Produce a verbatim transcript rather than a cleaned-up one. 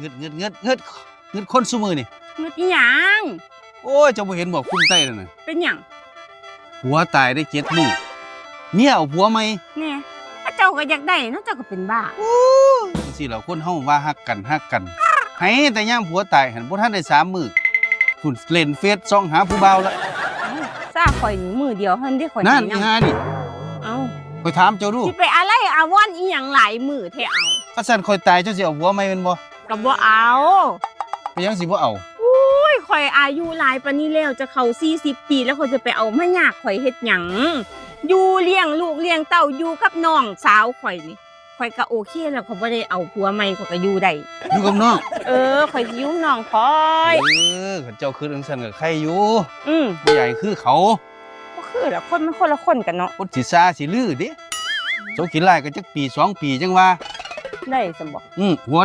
เงืดเงืดเงืดเงืดเงืดคนซุมื้อนี่ เงืดอีหยัง โอ้ย เจ้าบ่เห็นบ่ กรุงไทยนั่นน่ะ เป็นหยัง ผัวตายได้เจ็ดมื้อ เมียเอาผัวใหม่ แน่ ถ้าเจ้าก็อยากได้เนาะ เจ้าก็เป็นบ้า โอ้ย จั่งซี้ล่ะ คนเฮาว่าฮักกัน ฮักกัน ให้แต่ยามผัวตายหั่น บ่ทันได้สามมื้อ พุ้นเล่นเฟซส่องหาผู้บ่าวละ ซาข่อยนี่มื้อเดียวหั่นเด้ ข่อย นั่น ให้นำ อีห่านี่ เอ้า ข่อยถามเจ้าดู สิไปอาลัยอาวรณ์อีหยังหลายมื้อแท้ เอา คันซั้นข่อยตายเจ้าสิเอาผัวใหม่แม่นบ่ ก็บ่เอา เป็นหยังสิบ่เอา อุ้ย ข่อยอายุหลายปานนี้แล้ว จะเข้าสี่สิบปีแล้ว ข่อยจะไปเอามายากข่อยเฮ็ดหยัง อยู่เลี้ยงลูกเลี้ยงเต้า อยู่กับน้องสาวข่อยนี่ ข่อยก็โอเคแล้ว ข่อยบ่ได้เอาผัวใหม่ ข่อยก็อยู่ได้ อยู่กับน้อง เออ ข่อยสิอยู่น้องข่อย เออ คันเจ้าคิดจั่งซั้นก็ไคอยู่ อืม บ่อยากให้คือเขา บ่คือล่ะ คนมันคนละคนกันเนาะ คนสิซ่าสิลือเด้ โสขี้ร้ายก็จักปีสองปีจั่งว่า ได้ซั่นบ่ อืม หัว